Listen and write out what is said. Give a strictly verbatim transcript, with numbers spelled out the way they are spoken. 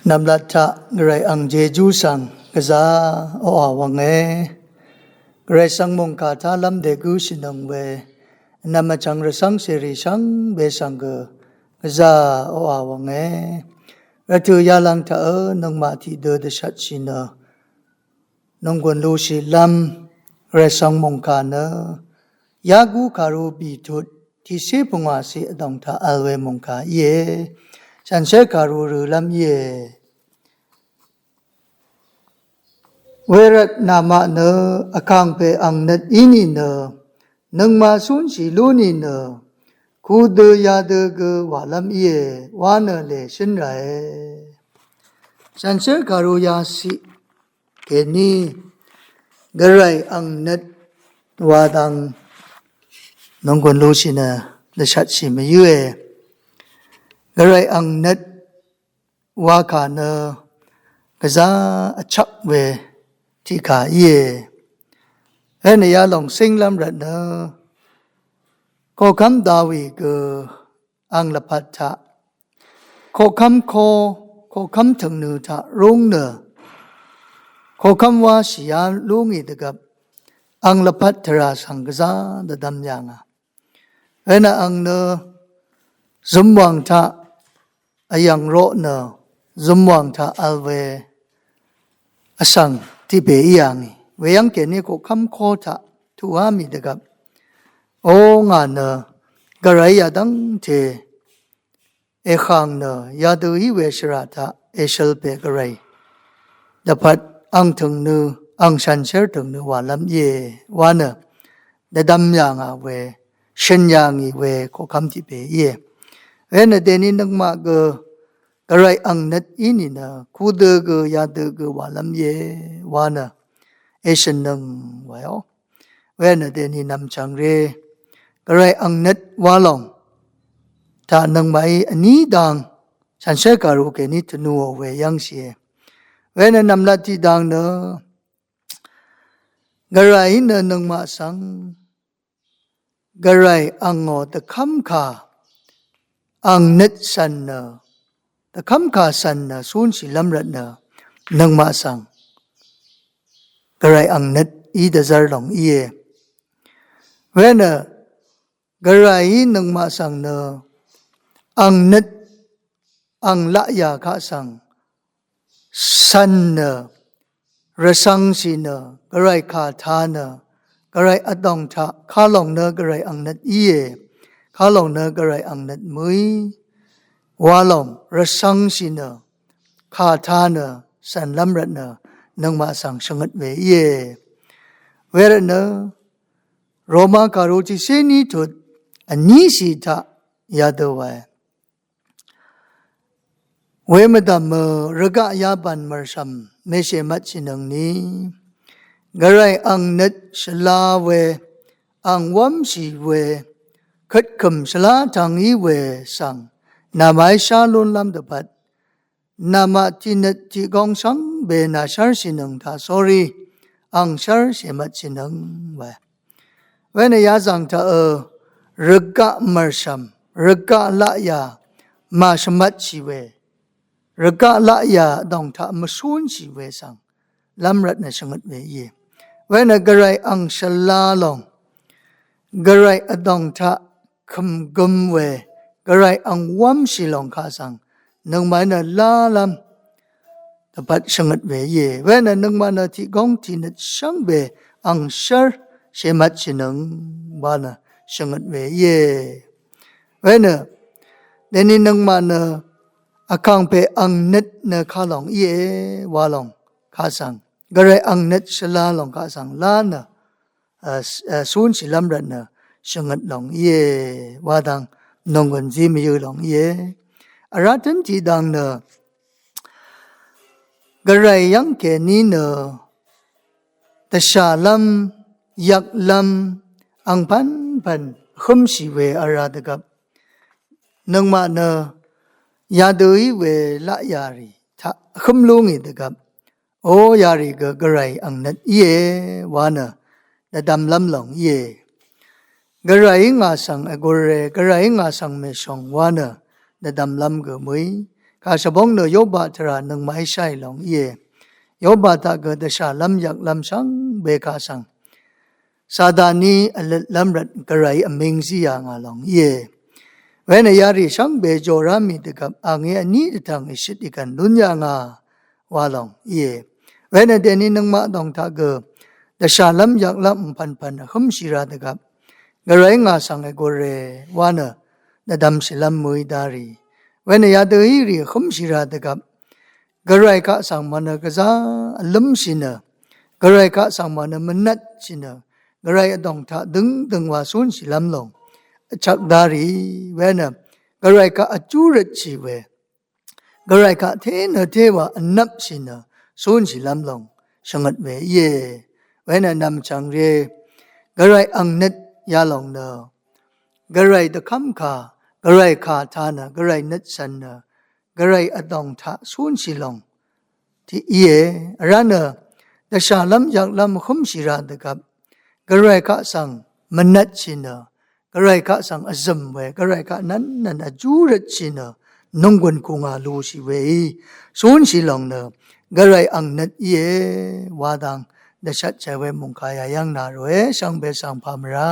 Nvmlat taq Gvray ang Jejú svng gvzá oqà wvnge. Gvray svng mòngkà tálv́m dègǿshìnøng we nvmvchvng rvcv́ng cèrì shvngbe svng gø gvzá oqà wvnge. Rvtø̀ yalvng taqø nøngmaq tiqdø dvshvtshì nø nònggùn lushìlv́m Gvray svng mòngkà nø Yaku kàru bìtut tiqcé pungwàciq vdòng taq vl we mòngkà íe. Shànshér kàru rølv́m íe. Wervt namaq nø vkàngpè ang nøt í nìnø nøngmaq cúnshì lú nìnø kudø yadø gø wàlv́m íe wa nø lèshǿn ràe. Shànshér kàru yaciq kèní Gvray ang nøt wa dang nònggùn lushì nø dvshvtshì mvyǿe. Gvray ang nøt wa kà nø gvzá vchvk we tiqkà íe. Wenø yalòng cínglv́m rvtnø koqkv́m Dawi gø ang lvpat taq koqkv́m ko, koqkv́m tø̀ngnø taq rúng nø koqkv́m wáshì yá lú ngì dvgvp ang lvpat tvrà svng gvzá dvdvm yà ngà. Wenø ang nø zømwàng taq vyv̀ng roq nø zømwàng taq vl we vsvng tiqpè í yà ngì. Weyv́ng kèní koqkv́m ko taq tuqá mì dvgvp o ngà nø Gvray yadv́ngte èkàng nø yadø í we shvrà taq èshøl pè Gvray dvpvt ang tø̀ngnø, ang shànshér tø̀ngnø wàlv́m íe wa nø dvdvm yà ngà we, shø̀n yà ngì we koqkv́m tiqpè íe. Wenø dèní nøngmaq gø Gvray ang nøt í nìnø kudø gø yadø gø wàlv́m íe wa nø èshø̀nnøng wayo. Wenø dèní nvmchv̀ng ré Gvray ang nøt wa lòng taq nøngmaqí vní dang shànshér kàru kèní tvnuò we yv́ngshìe. Wenø nvmlat tiqdang nø Gvrayí nø nøngmaq svng Gvray angò dvkv́mkà ang nøt cv̀n nø dvkv́mkà cv̀n nø cúnshìlv́m rvtnø nøngmaq svng Gvray ang nøt í dvzv́r lòng íe. Wenø Gvrayí nøngmaq svng nø ang nøt ang laqyà kaq svng cv̀n nø rvcv̄ngshì nø Gvray kà tā nø Gvray vdòng taq kalòng nø Gvray ang nøt íe, kalòng nø Gvray ang nøt mø̀í wa lòng rvcv̄ngshì nø kà tā nø cv̀nlv́m rvtnø nøngmaq svng shvngøt we íe. Wervtnø Roma kàru tiqcé ní tut vnícì taq yadø wae. Wemvdv̀mø rvgaq yabàn mv̀rshv̀m mèshèmvtshìnøngni Gvray ang nøt shvla we, ang wv́mshì we, køtkø̀m shvlá tvng í we svng namaqí shá lúnlv́m dvpvt namaq tiqnøt tiqgóng shvngbe nàshv́rshìnøng taq sórí ang shv́rshèmvtshìnøng we. Wenø yazv̀ng taqø rvgaq mv̀rshv̀m, rvgaq laqyà màshvmvtshì we, rvgaq laqyà vdòng taq mvshúnshì we svng lv́m rvtnø shvngøt we íe. Wenø Gvray ang shvla lòng, Gvray vdòng taq kø̀mgøm we, Gvray ang wv́mshì lòng kaq svng nøngmaqí nø lálv́m dvpvt shvngøt we íe. Wenø nøngmaq nø tiqgóng tiqnøt shvngbe ang shv́r shèmvtshìnøng wa nø shvngøt we íe. Wenø dèní nøngmaq nø vkàngpè ang nøt nø kalòng íe wa lòng kaq svng Gvray ang nøt shvla lòng kaq svng lá nø cúnshìlv́m rvtnø shvngøt lòng íe wa dang nònggùn zí mvyø̄ lòng íe. Vrá tǿn tiqdang nø Gvray yv́ng kèní nø dvshàlv́m, yvklv́m, angpv̀npv̀n hǿmshì we vrá dvgvp nøngmaq nø yadø í we laqyà rì taq hǿm lú ngì dvgvp o yarì gø Gvray ang nøt íe wa nø dvdvmlv́m lòng íe. Gvrayí ngà svng vgurre, Gvrayí ngà svng mèshòng wa nø dvdvmlv́m gø mø̀í. Kà shvbóng nø Yoba tvrà nøngmaqí sháì lòng íe. Yoba taq gø dvshàlv́m yvklv́m shvngbe kaq svng Sataní vløtlv́m rvt Gvray vming zí yà ngà lòng íe. Wenø yarì shvngbe jòrá mì dvgvp angí vní dvtv̀ng ìshøt ìgv̀n lún yà ngà wa lòng íe. Wenø dèni nøngmaq dòng taq gø dvshàlv́m yvklv́m vpv̀npv̀n vhǿmshì ra dvgvp Gvray ngà svng ègùrre wa nø dvdvmshìlv́m mø̀í darì. Wenø yadø í rì vhǿmshì ra dvgvp Gvray kaq svng mvnø gvzá vlǿmshì nø, Gvray kaq svng mvnø mvnvtshì nø, Gvray vdòng taq døngdøng wa cúnshìlv́m lòng vchvk darì. Wenø Gvray kaq vjú røtshì we, Gvray kaq té nø té wa vnvpshì nø cúnshìlv́m lòng shvngøt we íe. Wenø nv̀mchv̀ng rìe Gvray ang nøt yalòng nø Gvray dvkv́mkà, Gvray kà taq nø, Gvray nøt cv̀n nø, Gvray vdòng taq cúnshì lòng tiq íe. Vrá nø dvshàlv́m yvklv́m vhǿmshì ra dvgvp Gvray kaq svng mvnvtshì nø, Gvray kaq svng vzø̀m we, Gvray kaq nvnnvn vjú røtshì nø nunggun kù ngà lushì weí cúnshì lòng nø Gvray ang nøt íe wa dang dvshvtshì we mungkà yayv́ng nà ròe shvngbe svng pà mvrá